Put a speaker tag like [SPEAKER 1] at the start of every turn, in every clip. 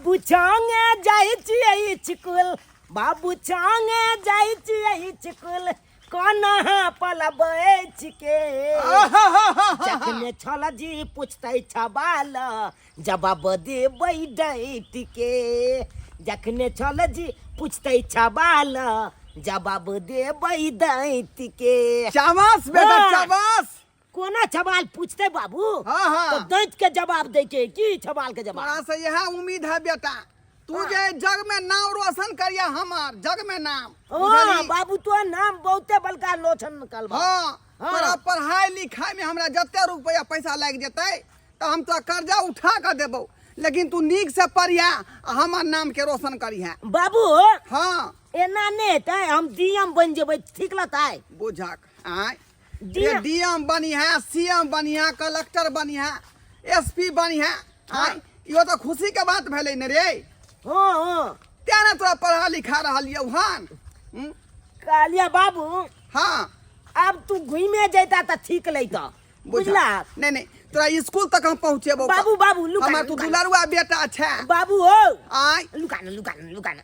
[SPEAKER 1] बाबू चांगे जाइ छियै स्कूल, बाबू चांगे जाइ छियै स्कूल, कोना पलबै छिके। जखने छल जी पूछतै छबाल, जवाब देबै दैत के। जखने छल जी पूछतै छबाल, जवाब देबै दैत के।
[SPEAKER 2] शाबाश बेटा।
[SPEAKER 1] हाँ।
[SPEAKER 2] शाबाश।
[SPEAKER 1] कोना सवाल पूछते बाबू?
[SPEAKER 2] हाँ, हाँ।
[SPEAKER 1] तो दैत के जवाब दे के की सवाल के जवाब?
[SPEAKER 2] तोरा से यह उम्मीद है बेटा, तू जे जग में नाम रोशन करिया, हमार जग में नाम।
[SPEAKER 1] हाँ।
[SPEAKER 2] बुझलही?
[SPEAKER 1] बाबू, तो नाम बहुते बलका लोचन कलबा।
[SPEAKER 2] हाँ।
[SPEAKER 1] हाँ।
[SPEAKER 2] तोरा पढ़ाई लिखाई में हमरा जते रुपया पैसा लागि जेतै तऽ हम तोरा कर्जा उठा कऽ देबौ, लेकिन तू नीक से पढ़िया आ हमर नाम के रोशन करिहा।
[SPEAKER 1] बाबू।
[SPEAKER 2] हाँ।
[SPEAKER 1] एना नहि हेतै, हम डीएम बनि जेबै, ठीक लगतै?
[SPEAKER 2] बुझक आय।
[SPEAKER 1] डीएम।
[SPEAKER 2] डीएम बनिहा, सीएम बनिहा, कलेक्टर बनिहा, एसपी बनिहा, आय, इहो तऽ खुशी के बात भेलै ने रे?
[SPEAKER 1] हाँ।
[SPEAKER 2] तें ने तोरा पढ़ा लिखा रहलियौ हन।
[SPEAKER 1] कहलिया बाबू।
[SPEAKER 2] हाँ।
[SPEAKER 1] अब तू घूमे जैता तऽ ठीक लैता, बुझला?
[SPEAKER 2] नहीं नहीं, तोरा स्कूल तक हम पहुंचेबो।
[SPEAKER 1] बाबू, बाबू, लुका
[SPEAKER 2] हमर
[SPEAKER 1] ना,
[SPEAKER 2] तू
[SPEAKER 1] लुका ना।
[SPEAKER 2] दुलारुआ बेटा छै।
[SPEAKER 1] बाबू हो।
[SPEAKER 2] आय।
[SPEAKER 1] लुका ना, लुका ना, लुका ना।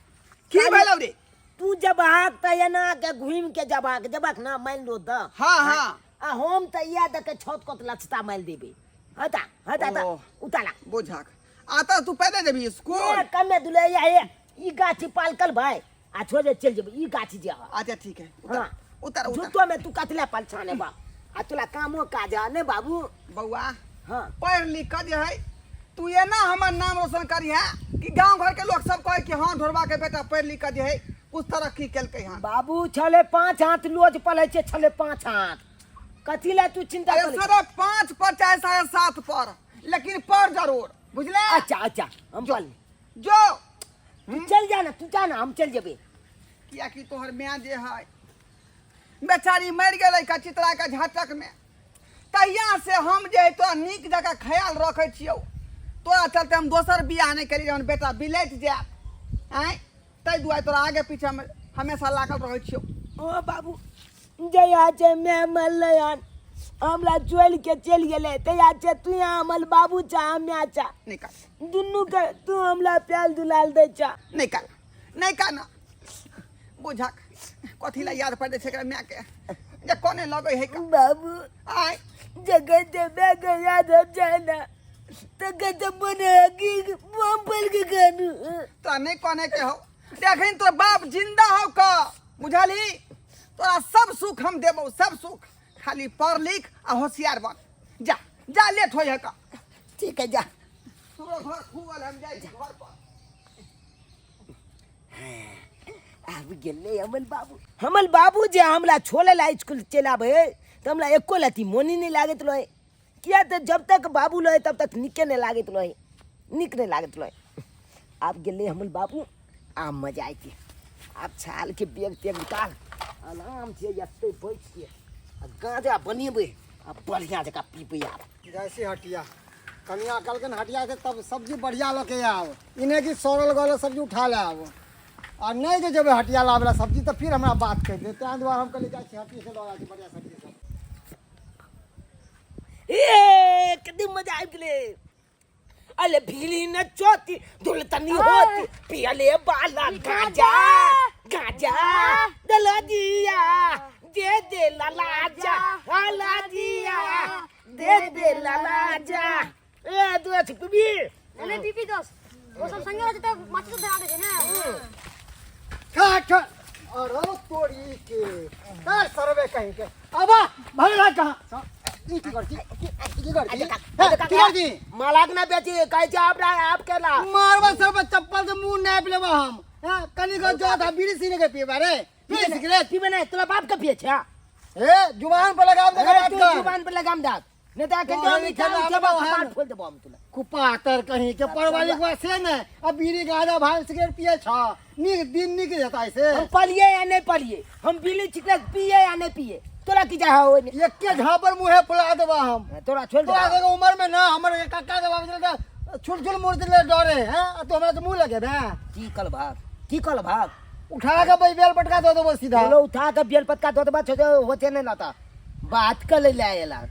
[SPEAKER 2] की भेलौ रे?
[SPEAKER 1] तू जब आग तऽ एना के घूम के जबाक जबाक ना मान लो द।
[SPEAKER 2] हाँ, हाँ।
[SPEAKER 1] आ हम तऽ इएह दऽ के छत कत लचता मारि देबै, हता हता तऽ।
[SPEAKER 2] ओ।
[SPEAKER 1] उतारा।
[SPEAKER 2] बुझक आता, तू पैदल जेबही स्कूल?
[SPEAKER 1] ए, कमे दुले या हे ई गाछी पालकल भाई आ छोड़े चल जेबै, ई गाछी जे हऽ।
[SPEAKER 2] अच्छा ठीक है, उतर।
[SPEAKER 1] हाँ।
[SPEAKER 2] उतर उतर।
[SPEAKER 1] झूठो में तू कतले पलछाने बा आ तोला कामो काज है ने बाबू?
[SPEAKER 2] बौआ।
[SPEAKER 1] हाँ।
[SPEAKER 2] पढ़ लिख के जे है तू एना हमर नाम रोशन करिहे कि गांव घर के लोग सब कहे कि हाँ, ढोरबा के बेटा पढ़ लिख के जे है कुछ तरक्की केलकै हन।
[SPEAKER 1] बाबू, छले 5 हाथ लोज पलै छै, छले 5 हाथ, कथी ले तू चिंता
[SPEAKER 2] अरे
[SPEAKER 1] करै?
[SPEAKER 2] 5.5 पर चाहे 7.5 पर, लेकिन पढ़ जरूर, बुझले?
[SPEAKER 1] अच्छा अच्छा, हम पढ़
[SPEAKER 2] जो।
[SPEAKER 1] तू चल जा ना, तू जा ना, हम चल जेबै।
[SPEAKER 2] कियाकि तोहर माय जे है बेचारी मरि गेलै का चित्रा के झटक में, तहिया से हम जे है तोरा नीक जकाँ ख्याल रखै छियौ। तोरा चलते हम दोसर बियाह नहि केलियै हन, बेटा बिलटि जायत आँय, ताहि दुआरे तोरा आगे पीछे हम हमेशा लागल रहै छियौ।
[SPEAKER 1] ओ बाबू, जया छै मैं मरलै हन, हमरा छोड़ि के चलि गेलै, तहिया छै तू हमर बाबू छा, हम छा।
[SPEAKER 2] निकाल।
[SPEAKER 1] दुनू के तू हमरा प्याल दुलाल दै छा।
[SPEAKER 2] निकाल, नहि कान। बुझक कथी ला याद पड़ै छै एकरा मायके जे कोने लगै है का?
[SPEAKER 1] बाबू।
[SPEAKER 2] आय।
[SPEAKER 1] जगह ते मैं के याद हो जाए ना तखन तऽ मन है कि बम पड़ के कानू।
[SPEAKER 2] तोरा नहि कोने के हो, देखिन तोर बाप जिंदा हो का, बुझलही? तोरा सब सुख हम देबौ, सब सुख, खाली पढ़ लिख आ होशियार बन। जा जा, लेट होइ है का।
[SPEAKER 1] ठीक है, जा।
[SPEAKER 2] तोरो घर खुगल, हम जाइ छी घर पर।
[SPEAKER 1] आबि गेलै हमर बाबू। हमर बाबू जे हमरा छोड़ै ला स्कूल चलि आबै तऽ हमरा एको लत्ती मोने नहि लागैत रहै, किया तऽ जब तक बाबू रहै तब तक नीके नहि लागैत रहै, नीक नहि लागैत रहै। आब गेलै हमर बाबू, आब मजा अयतै। आब छालके बैग तेग निकाल, आराम से एतै बैठके आ गाँजा बनेबै आ बढ़िआँ जकाँ पीबै आब।
[SPEAKER 3] जाइ छी हटिया। कनिया कहलखिन हटिया से तब सब्जी बढ़िया लऽ के आब, ई नहि कि सड़ल गलल सब्जी उठा ले आब। आ नहि जे जेबै हटिया लाबै लए सब्जी तऽ फिर हमरा बात कहि देत, ताहि दुआरे हम कहलियै जाइ छी हटिये से लऽ आबै छी बढ़िया सब्जी सब।
[SPEAKER 1] ए कते मजा आबि गेलै। अरे भीली न चोती धुल तनी होती, पियले बाला गांजा गांजा, दला दिया दे दे लाला लाला दिया दे दे लाला जा। ए दोस्त, पिबी?
[SPEAKER 4] अरे पीपी दोस्त, वो सब संगे रहते तो माची सब धरा देते ना।
[SPEAKER 3] खा खा। अरे तोरी के का सरवे कहीं के, अबा भगला कहाँ? ई की करती, ई की करती, हे, की करती?
[SPEAKER 1] मालाक ना बेची कहै छै आप आप केला
[SPEAKER 3] मारबा सब चप्पल से मुंह नापि लेबा हम। हां, कनी को जो था बीड़ी सीने के पीबा रे, बीड़ी सिगरेट
[SPEAKER 1] पीबे नहीं, तोरा बाप के पिए छै?
[SPEAKER 3] ए, जुबान पर लगाम दे, बात
[SPEAKER 1] तू
[SPEAKER 3] कर।
[SPEAKER 1] जुबान पर लगाम दात नहीं तो आखिर
[SPEAKER 3] तोरा
[SPEAKER 1] हम
[SPEAKER 3] लिखल
[SPEAKER 1] निकाल
[SPEAKER 3] आबे
[SPEAKER 1] के
[SPEAKER 3] बा
[SPEAKER 1] कपार
[SPEAKER 3] हम।
[SPEAKER 1] फोड़ देबो हम तोरा।
[SPEAKER 3] कुपातर कहीं के, परवाली के से ने अब बीड़ी गांजा भांग सिगरेट पिए छ, नीक दिन नीक जेता से।
[SPEAKER 1] हम पलिए या नहीं पलिए, हम बीड़ी सिगरेट पिए या नहीं पिए, तोरा की जाह होय?
[SPEAKER 3] एके झापर मुहे फुला देबा हम।
[SPEAKER 1] तोरा छोड़
[SPEAKER 3] तोरा
[SPEAKER 1] देबा।
[SPEAKER 3] के उम्र में ना हमर काका के बाबू त छुट छुट मुर्ति ले डरे हैं, तो हमरा से मुंह लगे बे।
[SPEAKER 1] की कल भाग, की कल भाग?
[SPEAKER 3] उठा के भाई बेल पटका दो देबो सीधा।
[SPEAKER 1] बोलो, उठा के बेल पटका दो देबा, छो होते नहीं ना ता बात कर ले आएला।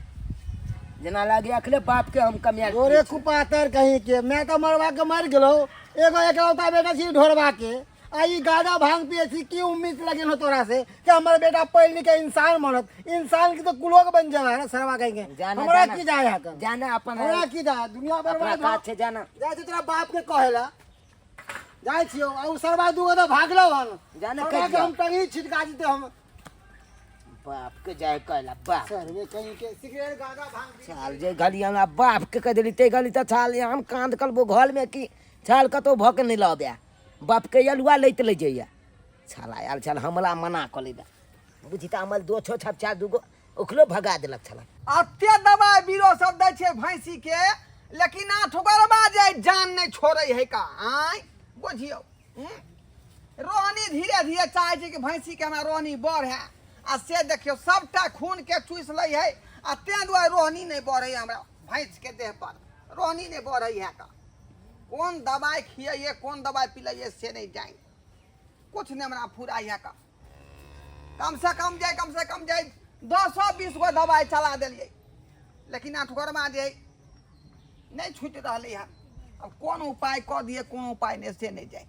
[SPEAKER 1] जेना लागे अखले बाप के हम कमिया
[SPEAKER 3] तोरे कुपातर कहीं के मैं तो मरवा के मर गेलो, एगो एकलौता बेटा छी ढोरवा के, आ ई गाजा भांग पिए छी। की उम्मीद लगिन हो तोरा से कि हमर बेटा पढ़ लिख के इंसान बनत? इंसान की तो कुलोग बन जाए है ना सरवा कहीं के।
[SPEAKER 1] जाना,
[SPEAKER 3] हमरा
[SPEAKER 1] जाना।
[SPEAKER 3] की जाए है कन?
[SPEAKER 1] जाना अपन
[SPEAKER 3] हमरा की जाए, दुनिया
[SPEAKER 1] अपना
[SPEAKER 3] बर्बाद
[SPEAKER 1] काज
[SPEAKER 3] हो
[SPEAKER 1] छै जाना।
[SPEAKER 3] जाइ छी तोरा बाप के कहेला जाइ छियौ, आ उ सरवा दूगो तो भागलो हन।
[SPEAKER 1] जाना
[SPEAKER 3] सरवा
[SPEAKER 1] कहि
[SPEAKER 3] के
[SPEAKER 1] दियौ।
[SPEAKER 3] हम टंगी छिटका देते हम।
[SPEAKER 1] बाप के जाय कहला बाप।
[SPEAKER 3] सरवे कहीं के सिगरेट गाजा भांग पी।
[SPEAKER 1] छाल जे घली हमरा बाप के कह देली ते घली तऽ छाल हम कांद कलबो घर में की छाल कतौ भऽ के नहि लऽ बाप के अलुआ लैत लै जइया। छाला आयल छल हमला मना कऽ लै बुझी तऽ अमल दो छो छपचा दूगो ओकरो भगा देलक छला।
[SPEAKER 2] अते दवाई बीरो सब दै छै भैंसी के, लेकिन आठ गरबा जे जान नहीं छोड़े है का आय बुझियौ। रोहनी धीरे धीरे चाहे छै कि भैंसी के हमरा रोहनी बढ़े, आ से देखियौ सबटा खून के चूस लै है, आ तें दुआरे रोहनी नहीं बढ़े हमरा भैंस के देह पर, रोहनी नहीं बढ़े है का। कोन दवाई खियैये कोन दवाई पिलैये से नहीं जाए, कुछ नहीं हमरा फुराइ है का। कम से कम जाए, कम से कम जाए 10-20 गो दवाई चला देलियै, लेकिन आठगरमा जे नहीं छूटि रहलै हँ। अब कोन उपाय कऽ दियै कोन उपाय नहि से नहीं जाए।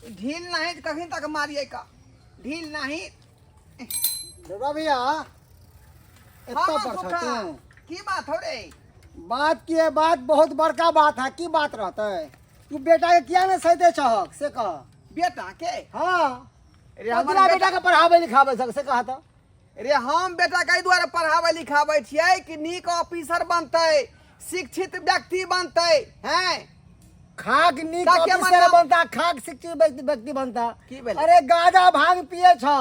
[SPEAKER 2] ढील नहीं कखन तक मारियै का ढील नहीं।
[SPEAKER 3] देवा भैया एतऽ
[SPEAKER 2] हाँ,
[SPEAKER 3] पर
[SPEAKER 2] सुखा।
[SPEAKER 3] छौ तू?
[SPEAKER 2] की बात हो रे?
[SPEAKER 3] बात की है, बात बहुत बड़का बात है। की बात रहते तू बेटा के किया नहीं सहिते छहक से कह।
[SPEAKER 2] बेटा के?
[SPEAKER 3] हाँ।
[SPEAKER 2] रे हमर
[SPEAKER 3] अगला बेटा के पढ़ाबै लिखाबै छहक से कह तऽ।
[SPEAKER 2] रे हम बेटा के एहि दुआरे पढ़ाबै लिखाबै छियै कि नीक ऑफिसर बनतै, शिक्षित व्यक्ति बनतै। हैं
[SPEAKER 3] खाक नीक
[SPEAKER 2] ताकि हमर
[SPEAKER 3] ऑफिसर
[SPEAKER 2] नाम-
[SPEAKER 3] बनता, खाक शिक्षित व्यक्ति बनता।
[SPEAKER 2] की भेलै?
[SPEAKER 3] अरे गांजा भांग पिए छौ,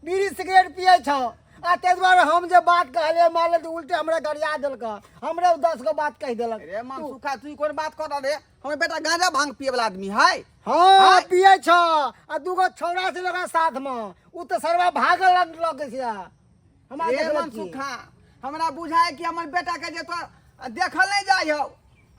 [SPEAKER 3] बीड़ी सिगरेट पिए छौ, आ ताहि दुआरे हम जे बात कहलियै मान ले तऽ उल्टे हमरा गरिया देलक, हमरे 10 गो बात कहि देलक।
[SPEAKER 2] रे मनसुखा तू कोन बात कर रे? हमर बेटा गांजा भांग पिए वाला आदमी है?
[SPEAKER 3] हाँ
[SPEAKER 2] हाँ।
[SPEAKER 3] पिए छौ, आ दूगो छौड़ा छै ओकरा साथ में, उ तऽ सरवा भागल लग छै। हमरा
[SPEAKER 2] रे
[SPEAKER 3] देखलक की?
[SPEAKER 2] मनसुखा हमरा बुझाय कि हमर बेटा के जे तोरा देखल नहीं जाय हौ,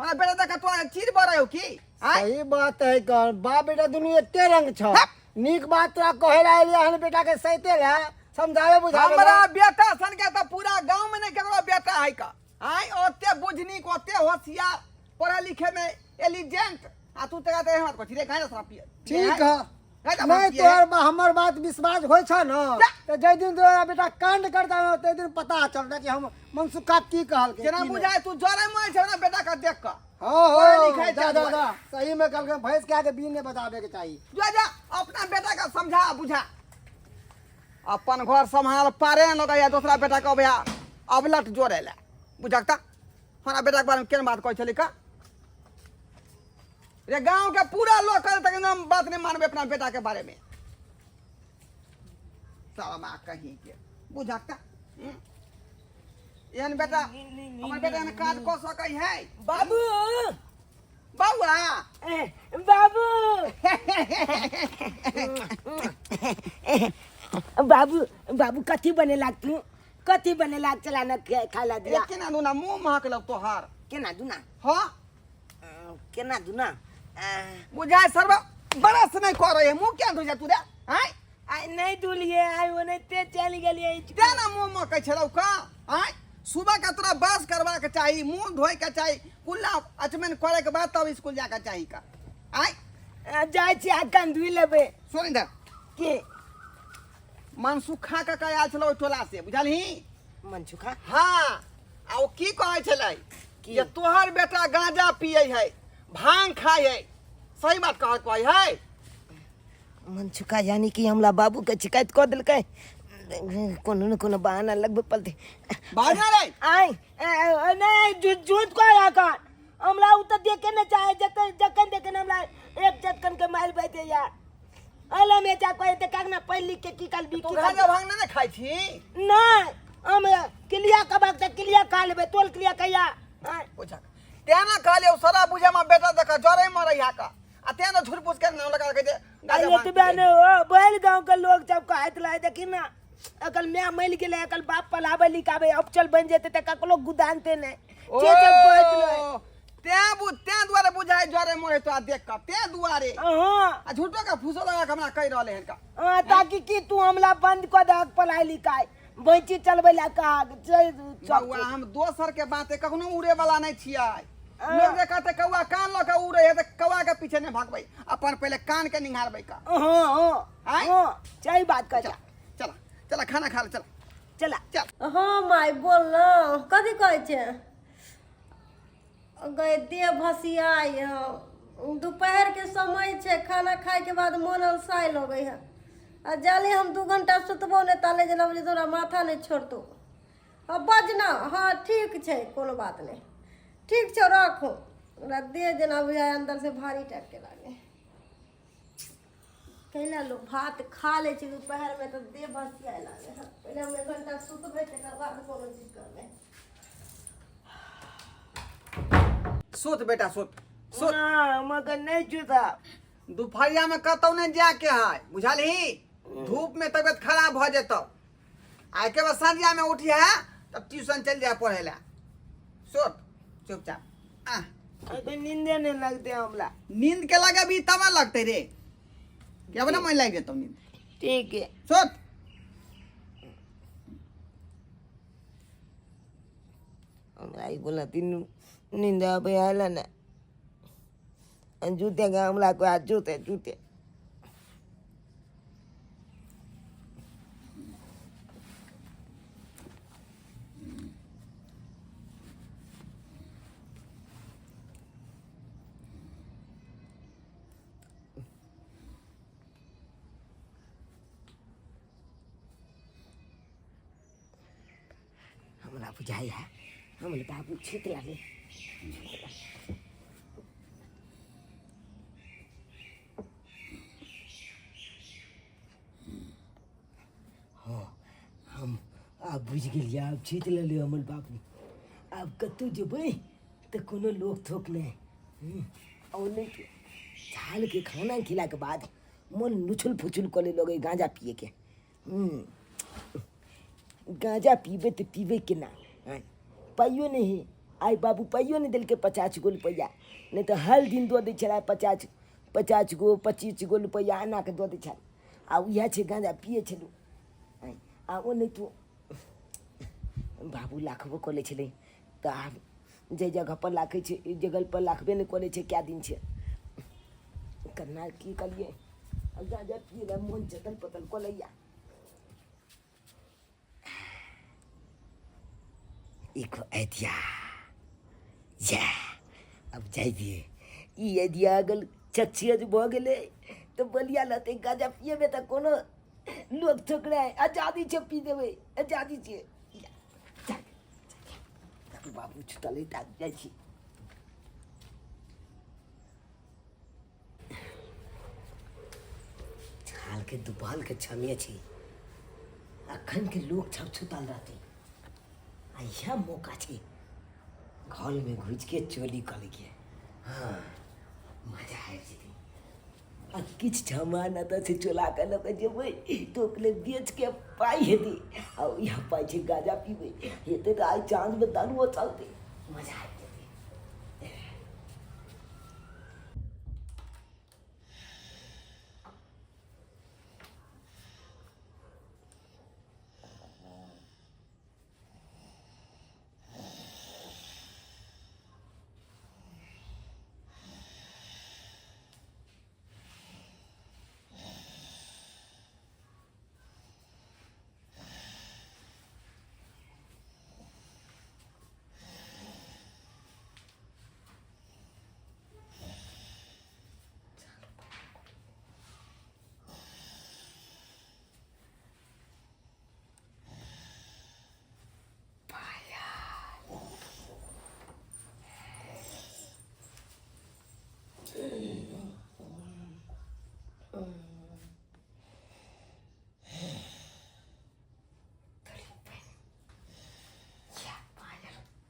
[SPEAKER 2] हमरा बेटा देख तोरा चीर बड़े हो की? आँय?
[SPEAKER 3] सही बात है कर, बाप बेटा दुनू एके रंग छौ।
[SPEAKER 2] हप।
[SPEAKER 3] नीक बात तोरा कहे ला एलियै हन बेटा के सहिते ला समझावे बुझावे ला।
[SPEAKER 2] हमरा बेटा सन के तऽ पूरा गांव में नहीं केकरो बेटा है का। आँय ओते बुझनी ओते होशियार पढ़े लिखे में एलिजेंट, आ तू तकरा तऽ एहन कथी रे गांजा शराब पिए।
[SPEAKER 3] ठीक है।
[SPEAKER 2] गांजा भांग
[SPEAKER 3] नहीं
[SPEAKER 2] पिए।
[SPEAKER 3] तोहर हमर बात विश्वास होइ छ न
[SPEAKER 2] जा।
[SPEAKER 3] तऽ जाहि दिन तोरा बेटा कांड करता न ताहि दिन पता चलता कि हम मनसुखा की कहलकै,
[SPEAKER 2] जेना
[SPEAKER 3] की नहि।
[SPEAKER 2] बुझाय तू जरे मरै छौ ना बेटा के देख कऽ।
[SPEAKER 3] हाँ,
[SPEAKER 2] पढ़े
[SPEAKER 3] हाँ,
[SPEAKER 2] लिखे
[SPEAKER 3] जा,
[SPEAKER 2] छै
[SPEAKER 3] जा,
[SPEAKER 2] दुआरे।
[SPEAKER 3] जा। सही में कहलकै भैंस के आगे बीन नहीं बजाबे के चाही।
[SPEAKER 2] जा, जा, अपना बेटा के समझा बुझा, अपन घर सम्हाल पारे न लगैया दोसरा बेटा के अबैया अबलट जोड़े ला। बुझक तऽ हमरा बेटा के बारे में केहन बात कहै छलै का रे? गांव के पूरा लोग करे तक हम बात नहीं मानबे अपना बेटा के बारे में। साला कहीं के बुझक तऽ एहन बेटा हमर बेटा एहन काज कऽ सकै है?
[SPEAKER 1] बाबू
[SPEAKER 2] बौआ।
[SPEAKER 1] बाबू बाबू बाबू कथी बनेलाक तू? कथी बनेलाक चला न खाय ला दिया।
[SPEAKER 2] रे केना दूना मुंह महकलक तोहार?
[SPEAKER 1] केना दूना?
[SPEAKER 2] हाँ।
[SPEAKER 1] केना दूना?
[SPEAKER 2] बुझाय सर्व बरस नहीं करे है, मुंह क्या धुजा तू रे? आय
[SPEAKER 1] आइ नहीं धुलिए, आइ ओनाहिते चलि गेलिए।
[SPEAKER 2] तें ना मुंह महकै छलौ का? आय सुबह के तोरा ब्रश करबा के चाही, मुंह धोए के चाही, कुल्ला अचमन करे के बाद तब स्कूल जाके चाही का। आय
[SPEAKER 1] जाइ छी आ कान धुइ लेबै।
[SPEAKER 2] सुन इधर।
[SPEAKER 1] के?
[SPEAKER 2] मनसुखा काका आयल छलौ ओहि टोला से, बुझलही?
[SPEAKER 1] मनसुखा?
[SPEAKER 2] हाँ, आ ओ की कहै छलै?
[SPEAKER 1] की?
[SPEAKER 2] जे तोहर बेटा गांजा पियै है, भांग खाय है। सही बात कहै कहै है?
[SPEAKER 1] मनसुखा यानी कि हमरा बाबू के शिकायत कऽ देलकै, कोनो ने कोनो बहाना लगबे पड़तै।
[SPEAKER 2] बहाना रे?
[SPEAKER 1] आय, नहीं, झूठ कहै अखन। हमरा उ तऽ देखे ने चाहे, जतन जखन देखे ने हमरा एक चटकन के मारि बैठे या। अला में जा कहै तऽ काक ना पढ़ि लिख के की करबी,
[SPEAKER 2] तू
[SPEAKER 1] की
[SPEAKER 2] गांजा
[SPEAKER 1] करबी?
[SPEAKER 2] भांग ने खाइ छी?
[SPEAKER 1] नहीं, हम किलिया कबाक तऽ किलिया खा लेबै, तोल किलिया कहिया? आँय।
[SPEAKER 2] बुझक तें ना कहलियै सारा बुझे मा बेटा देख जरे मरै हा का, आ तें ना झूठ फूस के नाम लगा के जे गांजा
[SPEAKER 1] अरे
[SPEAKER 2] भांग
[SPEAKER 1] एतबे
[SPEAKER 2] पियै।
[SPEAKER 1] ने हो, बैल गांव के लोग सब कहैत रहे, देखी ना अकल my मरि गेलै, अकल बाप पढ़ाबै लिखाबै अफसर बनि जेतै तऽ ककरो गुदानते नहि।
[SPEAKER 2] ओ,
[SPEAKER 1] से सब कहैत रहे।
[SPEAKER 2] तें दुआरे बुझाइ जरे मरे तोरा देख कऽ, तें दुआरे।
[SPEAKER 1] हाँ।
[SPEAKER 2] आ झूठो के फूसो लगा के हमरा कहि रहलै हन का।
[SPEAKER 1] हाँ, ताकि कि तू हमला बंद कऽ दहक पढ़ाइ लिखाइ। बैंची चलबै लए कहा
[SPEAKER 2] बौआ हम दोसर के बाते कखनो उड़े वाला नहीं छियै। लोग जे कहते कौआ कान लऽ के उड़े है तऽ कौआ के पीछे नहीं भागबै, अपन पहिले कान के निहारबै का।
[SPEAKER 1] हाँ हाँ।
[SPEAKER 2] आँय?
[SPEAKER 1] हाँ सही बात कह।
[SPEAKER 2] चल चल चल खाना खा ले, चल
[SPEAKER 1] चला
[SPEAKER 2] चल।
[SPEAKER 5] हँ माय बोल न, कथी कहै छै? गै देह भसियाइ है, दुपहर के समय छै, खाना खाय के बाद मोन अलसाय लगै है, आ जाले हम 2 घंटा सुतबो नहि ताले जेना बुझै तोरा माथा नहि छोड़तौ। हँ बज न। हँ ठीक छै, कोनो बात नहि, ठीक छौ, राखू। हमरा देह जेना बुझाइ अन्दर से भारी टाइपके लागे। कैला लोक भात खा लै छै दुपहरमे तऽ देह भसियाए लागै है। पहिले हम 1 घंटा सुतबै तकर बाद कोनो चीज करबै।
[SPEAKER 2] सुत बेटा सुत सुत।
[SPEAKER 1] ना, मगर नहीं चुता।
[SPEAKER 2] दुपहरिया में कतौ नहीं जाके है, बुझलही? धूप में तबियत खराब भ जेतौ। आ के बाद साँझिया में उठी है तब ट्यूशन चल जाए पढ़े ला। सुत चुपचाप। आ
[SPEAKER 1] अभी नींदे नहीं लगते हमरा।
[SPEAKER 2] नींद के लगे भी तब लगते रे, कि अपना मन लाग जेतौ नींद।
[SPEAKER 1] ठीक है
[SPEAKER 2] सुत।
[SPEAKER 1] हमरा ई बोला तीनू नींद आबै आयल ने जूते के हमरा को जूते जूते। हमरा बुझाइ है हमर बाबू छूत लागे। हाँ हम आब बुझि गेलियै, आब छीट लेलियै हमर बाबू। आब कतहु जेबै तऽ कोनो लोक थोक नहि। और नहि झालके खाना खिलाके बाद मन लुछुल फुछुल कऽ लगै गाँजा पियैके। गाँजा पीबै तऽ पीबै केना? आँय पाइयो नहि हइ। आइ बाबू पाइयो नहि देलकै 50 गो रुपैआ, नहि तऽ हर दिन दऽ दै छलै 50 50 गो 25 गो रुपैआ एना कऽ दऽ दै छल। आ इएह छै गाँजा पियै छलहुँ। आँय आ ओ नहि तो बाबू लाखबो कऽ लै छलै तऽ आब जाहि जगहपर लाखै छै ओहि जगहपर लाखबे नहि करै छै कए दिन छै। केना की करियै? आ गाँजा पियै लए मोन चतल पतल कऽ लैया। एगो आइडिया या अब जाइ दिए। ई आइडिया अगर सक्सेस भऽ गेलै तऽ बलिया रहतै। गाँजा पियेबै तऽ कोनो लोक थोक नहि, आजादी छै, पी देबै, आजादी छै। बाबू छुटल तऽ जाइ छी। छालके दुपहरके क्षमे छै, अखन के लोक सब सुतल रहतै आ इएह मौका छै घरमे घुसिके चोरी करैके। हाँ मजा आबि जेतै। आ किछु सामान एतऽसँ चोरा कऽ लऽ कऽ जेबै तऽ ओकरे बेचके पाइ हेतै आ इएह पाइ छै गाँजा पीबै हेतै तऽ आइ साँझमे दारुओ चलतै। मजा आबि जेतै।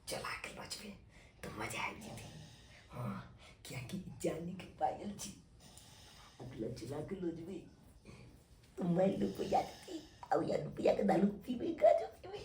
[SPEAKER 1] चला के बचबे तऽ मजा आबि जेतै। हँ कियाकि जानीके पायल छी, अगला चला के लऽ जेबै तऽ मारि रुपैआ देतै आ उएह रुपैआके दारू पीबै, गाँजो पीबै।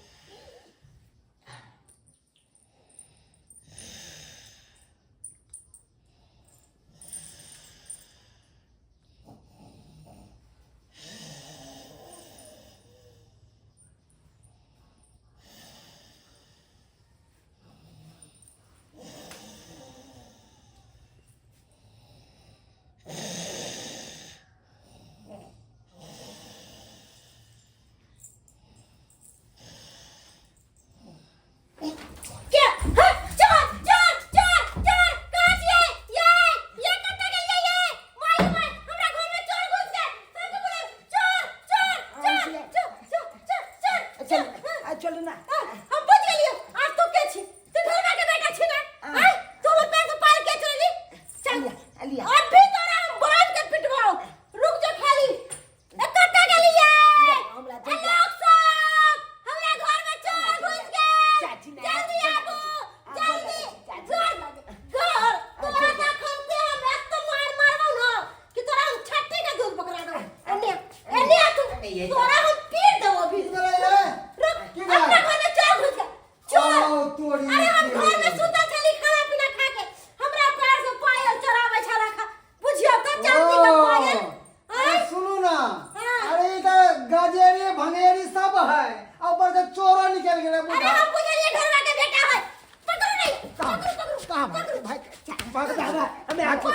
[SPEAKER 3] भाग
[SPEAKER 1] बाबा हमें आंखों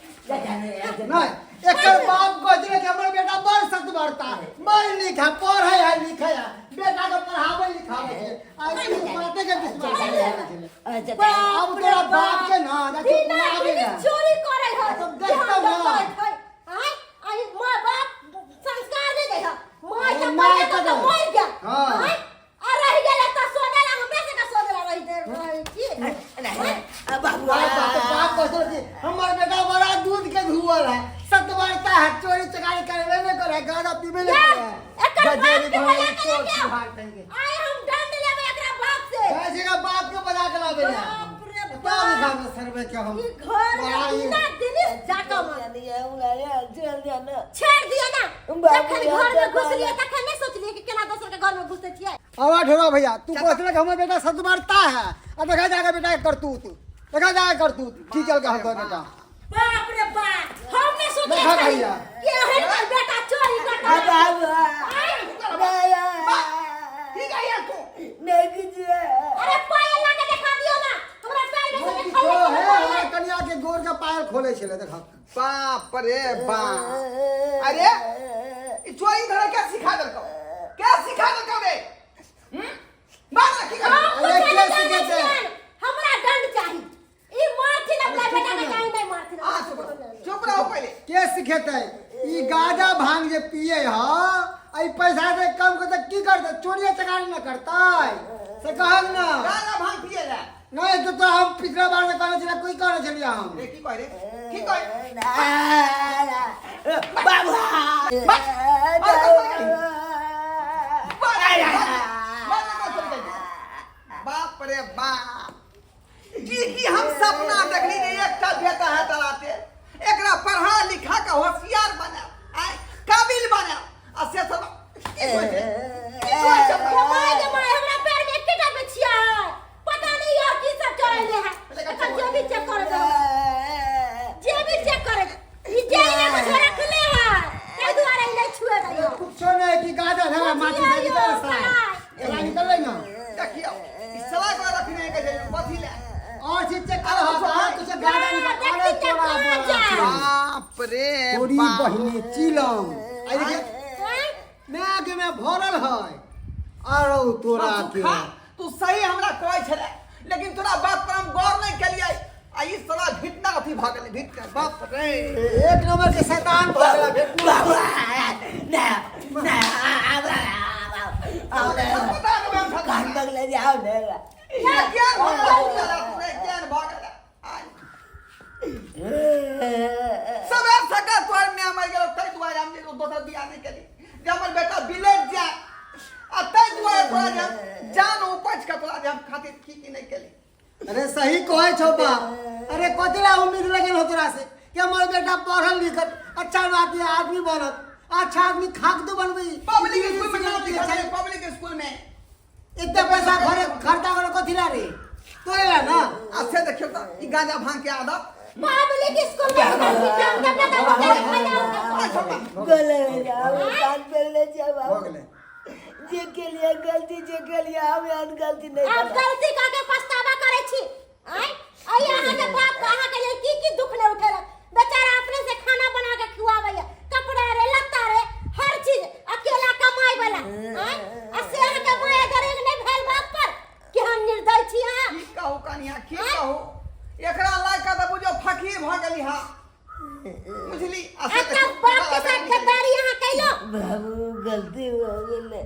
[SPEAKER 3] नहीं एकर बाप कहै छलै कि हमर बेटा बड़ सख्त बढ़ता बड़ नीक है पढ़ै है लिखै है बेटा के पढ़ाबै लिखाबै छै आ ई बाते के विश्वास नहि करै छलै।
[SPEAKER 5] बाप
[SPEAKER 3] अब
[SPEAKER 5] रे
[SPEAKER 3] तोरा बाप
[SPEAKER 5] बाप।
[SPEAKER 3] के ना जाके
[SPEAKER 5] बिना
[SPEAKER 3] बुलाबे
[SPEAKER 5] बिना
[SPEAKER 3] ना
[SPEAKER 5] चोरी करे है
[SPEAKER 3] तब देखतौ ना।
[SPEAKER 5] आय आय मां बाप संस्कार नहीं दे है मां
[SPEAKER 3] अरे
[SPEAKER 5] के
[SPEAKER 3] माय
[SPEAKER 5] पहिले
[SPEAKER 3] के
[SPEAKER 5] तो
[SPEAKER 3] दे।
[SPEAKER 5] मर गया
[SPEAKER 3] हाँ।
[SPEAKER 5] आय आ रह गेल त सोने ला हमरा से का सोने ला रही दे रही छी
[SPEAKER 1] बाबू
[SPEAKER 3] बाप बाप बाप कहै छलै कि हमर बेटा बड़ा दूध के धुअल है सतवारता है चोरी चकारी करबे नहीं करे है गाना पीबे नहीं करे है
[SPEAKER 5] एकर बाप
[SPEAKER 3] गजेरी
[SPEAKER 5] के
[SPEAKER 3] भैंस
[SPEAKER 5] बजा के
[SPEAKER 3] चोर
[SPEAKER 5] लेके आओ।
[SPEAKER 3] चुहार कहीं के
[SPEAKER 5] आय हम दंड लेबै एकरा बाप से
[SPEAKER 3] कैसे का बाप के बजा के लाबे ले
[SPEAKER 5] बाप रे
[SPEAKER 3] तब
[SPEAKER 5] बाप।
[SPEAKER 3] दिखाबे सरबे के हम
[SPEAKER 5] ई घर
[SPEAKER 3] बड़ा
[SPEAKER 5] में
[SPEAKER 3] ई-
[SPEAKER 5] बिना दिनिस जाका मार छेड़ दिया ना
[SPEAKER 1] बाबू
[SPEAKER 5] जखन घर में घुसलिए तखन नहीं सोचलिए कि केना दोसर के घर में घुसते छियै
[SPEAKER 3] आवा ढोरा भैया तू कहते कि हमर बेटा सतवारता है आ देखा जाके बेटा के करतूत देखा जाके करतूत ठीक चल के हम तोर बेटा
[SPEAKER 5] बाप रे बाप हम नहीं सोचले
[SPEAKER 3] देखा
[SPEAKER 5] छली
[SPEAKER 3] भैया।
[SPEAKER 5] कि एहन के बेटा चोरी करता
[SPEAKER 2] की गई तू
[SPEAKER 5] अरे पायल ला के देखा दियो ना हमरा पैर में से
[SPEAKER 3] किछो
[SPEAKER 5] देखा
[SPEAKER 3] है हमरा कनिया के गोर के पायल खोले छले देखा
[SPEAKER 2] बाप रे बाप अरे ई चोरी धरा क्या सिखा देलकौ क्या सिखा देलकौ रे हम्म? मार ना की कर
[SPEAKER 5] हम
[SPEAKER 3] अरे
[SPEAKER 5] कुछ
[SPEAKER 3] के
[SPEAKER 5] नहीं जानै
[SPEAKER 3] सिखेतै?
[SPEAKER 5] छियनि। हमरा दंड चाही ई मारथिन अपना बेटा के चाही नहीं मारथिन
[SPEAKER 2] आ चुप रहो चुप रहो पहले
[SPEAKER 3] के सिखेतै ई गाजा भांग जे पिए ह आ ई पैसा दे कम के त की करतै चोरिये चकारी न करतै से कहल ना
[SPEAKER 2] गाना भांग पिए ला
[SPEAKER 3] नहीं तो, तो हम पिछला बार से कहने छलियै कोई कहने छलियै हम
[SPEAKER 2] रे की कह रे की कह
[SPEAKER 1] बाबू
[SPEAKER 2] बाप रे बाप की की हम सपना देखली जे एकटा बेटा है तलाते एकरा पढ़ा लिखा के होशियार बना आय काबिल बना आ से सब की होइ छै की होइ छै
[SPEAKER 5] गे माय गे माय हमरा पैर में एकेटा बिछिया है पता नहीं यार की सब चढ़ले है एकर जेबी चेक करे दे जेबी चेक करे ई जेबी में कुछ रखले है ताहि दुआरे ई नहीं छुए दैयो
[SPEAKER 3] कुछो नहीं कि गाजा धरा माटी से निकल सा चला निकल ना
[SPEAKER 2] देखियौ ई सलाह कर रखने के जे कथी ले
[SPEAKER 3] और चीज चेक कर हो तो कुछ गाजा निकल अरे तोरा बोला
[SPEAKER 2] बाप रे
[SPEAKER 3] तोरी
[SPEAKER 2] बाप
[SPEAKER 3] बहिनी चिलम आई देखिए मैं के में भरल है अरे तोरा के
[SPEAKER 2] खा, तू सही हमरा कहै छले लेकिन तोरा बात पर हम गौर नहीं केलियै आ ई साला भितना अथी भऽ गेलै भितना बाप रे
[SPEAKER 3] एक नंबर के शैतान भऽ गेला भेटू
[SPEAKER 2] पता नहीं हम थक
[SPEAKER 1] कान पकड़े जाओ ना
[SPEAKER 2] ज्ञान भऽ गेला तू साला, तू रे ज्ञान भऽ गेला आइ सबेर सकाल तोहर माय मरि गेलौ ताहि दुआरे हम जे दोसर बियाह नहि केली जे हमर बेटा विलेज जाय आ ताहि दुआरे तोरा जे हम जान उपज के तोरा जे हम खातिर की की नहि केली
[SPEAKER 3] अरे सही कहै छौ बाप अरे कथी ला उम्मीद लगल हो तोरा से कि हमर बेटा पढ़ल लिखल अच्छा आदमी आदमी बनत अच्छा आदमी खाक दो बनबै
[SPEAKER 2] पब्लिक स्कूल में नाम लिखा छै पब्लिक स्कूल में
[SPEAKER 3] इतना पैसा घरे खर्चा करे कथी ला रे तोरे ला ना
[SPEAKER 2] आ से देखियौ तऽ ई गांजा भांग के आदत
[SPEAKER 5] पब्लिक स्कूल में
[SPEAKER 2] आ छोटा
[SPEAKER 1] गले जाओ कान पकड़े जाओ
[SPEAKER 3] हो
[SPEAKER 1] बाबू
[SPEAKER 3] गेलै
[SPEAKER 1] जे के लिए गलती जे के लिए हम यहाँ गलती नहीं
[SPEAKER 5] आब
[SPEAKER 1] करब।
[SPEAKER 5] गलती कऽ के पछतावा करै छी आँय अइ अहाँके बाप के अहाँके लेल की की दुख नहि उठेलक बेचारा अपने से खाना बना के खियाबैया कपड़ा रे लत्ता रे हर चीज अकेला कमाइ वाला आँय आ से अहाँके माय दरेग नहि भेल बाप पर केहन निर्दय छी अहाँ
[SPEAKER 2] की कहू कनिया की कहू एकरा लायक तऽ बुझो फकीर भऽ गेली हा बुझली आ से
[SPEAKER 5] आ तब बाप के साथ गद्दारी अहाँ कैलो
[SPEAKER 1] बाबू गलती हो गई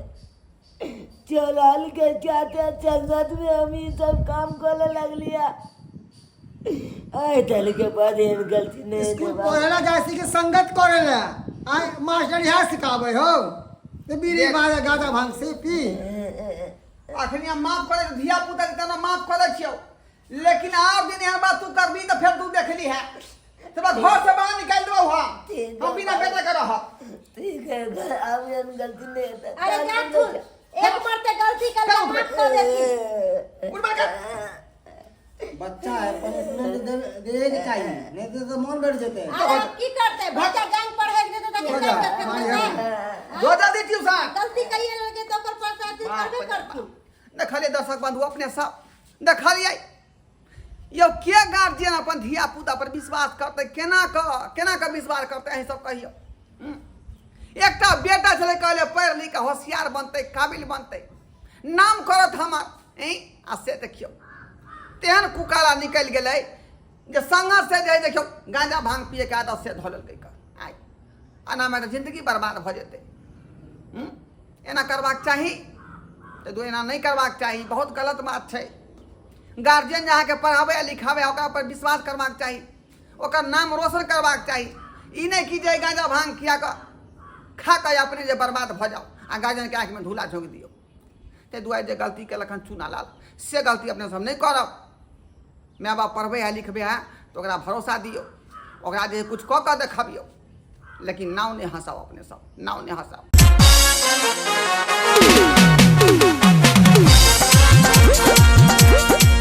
[SPEAKER 1] चलाल के चाहते संगत में हम ये सब काम करे लगलिया आय तल के बाद एहन गलती नहीं
[SPEAKER 3] स्कूल
[SPEAKER 1] हेतै बाबू।
[SPEAKER 3] पढ़े ला जाइ छी कि संगत करे ला आय मास्टर इएह सिखाबै हो ते बीड़ी बाजा गाजा भांग से पी
[SPEAKER 2] अखनी हम माफ करे धिया पुता के तना माफ करे छियौ लेकिन आब दिन एहन बात तू करबी तऽ फेर तू देखली है तोरा घर से बाहर निकालि देबौ हम हम बिना बेटा के रहब
[SPEAKER 1] ठीक है घर आब एहन गलती नहीं हेतै।
[SPEAKER 5] अरे जाथुन एक मरते गलती कर
[SPEAKER 2] चल,
[SPEAKER 5] माफ कर देथिन
[SPEAKER 2] उठ बैठ कर।
[SPEAKER 3] बच्चा है पनिशमेंट देवे के चाहिए नहीं तो, तो मन बैठ जेते
[SPEAKER 5] अरे अब की करते बच्चा गैंग पर हेक देते त
[SPEAKER 3] हो
[SPEAKER 5] की
[SPEAKER 3] जा,
[SPEAKER 5] करते
[SPEAKER 3] हाँ,
[SPEAKER 5] फिर
[SPEAKER 3] यहाँ।
[SPEAKER 2] जो जल्दी ट्यूशन
[SPEAKER 5] गलती करिए लगे तो ओकर पछताती तऽ ई करबे करथिन।
[SPEAKER 2] देखलियै दर्शक बंधु अपने सब देखलियै यौ, के गार्जियन अपन धिया पुता पर विश्वास करतै? केना कऽ विश्वास करतै, अहीं सब कहियौ। एकटा बेटा छलै, कहले पढ़ि लिख कऽ होशियार बनतै, काबिल बनतै, नाम करत हमर, आ से देखियौ तेहन कुकाला निकलि गेलै जे संगत से जे देखियौ गांजा भांग पियके आदत से धऽ लेलकै। आइ एनामे तऽ जिन्दगी बर्बाद भऽ जेतै। एना करबाक चाही तऽ एना नहि करबाक चाही, बहुत गलत बात छै। गार्जियन जे अहाँके पढ़ाबै आ लिखाबै, ओकरा पर विश्वास करबाक चाही, ओकर नाम रोशन करबाक चाही। ई नहि कि जे गाँजा भांग खिया कऽ खा कऽ अपने जे बर्बाद भऽ जाउ आ गार्जियनके आँखिमे धूला झोंकि दियौ। ताहि दुआरे जे गलती केलक हन चूना लाल, से गलती अपने सब नहि करब। माय बाप पढ़बै है लिखबै है तऽ ओकरा भरोसा दियौ, ओकरा जे किछु कऽ कऽ देखबियौ, लेकिन नाव नहि हँसाउ, अपने सब नाव नहि हँसाउ।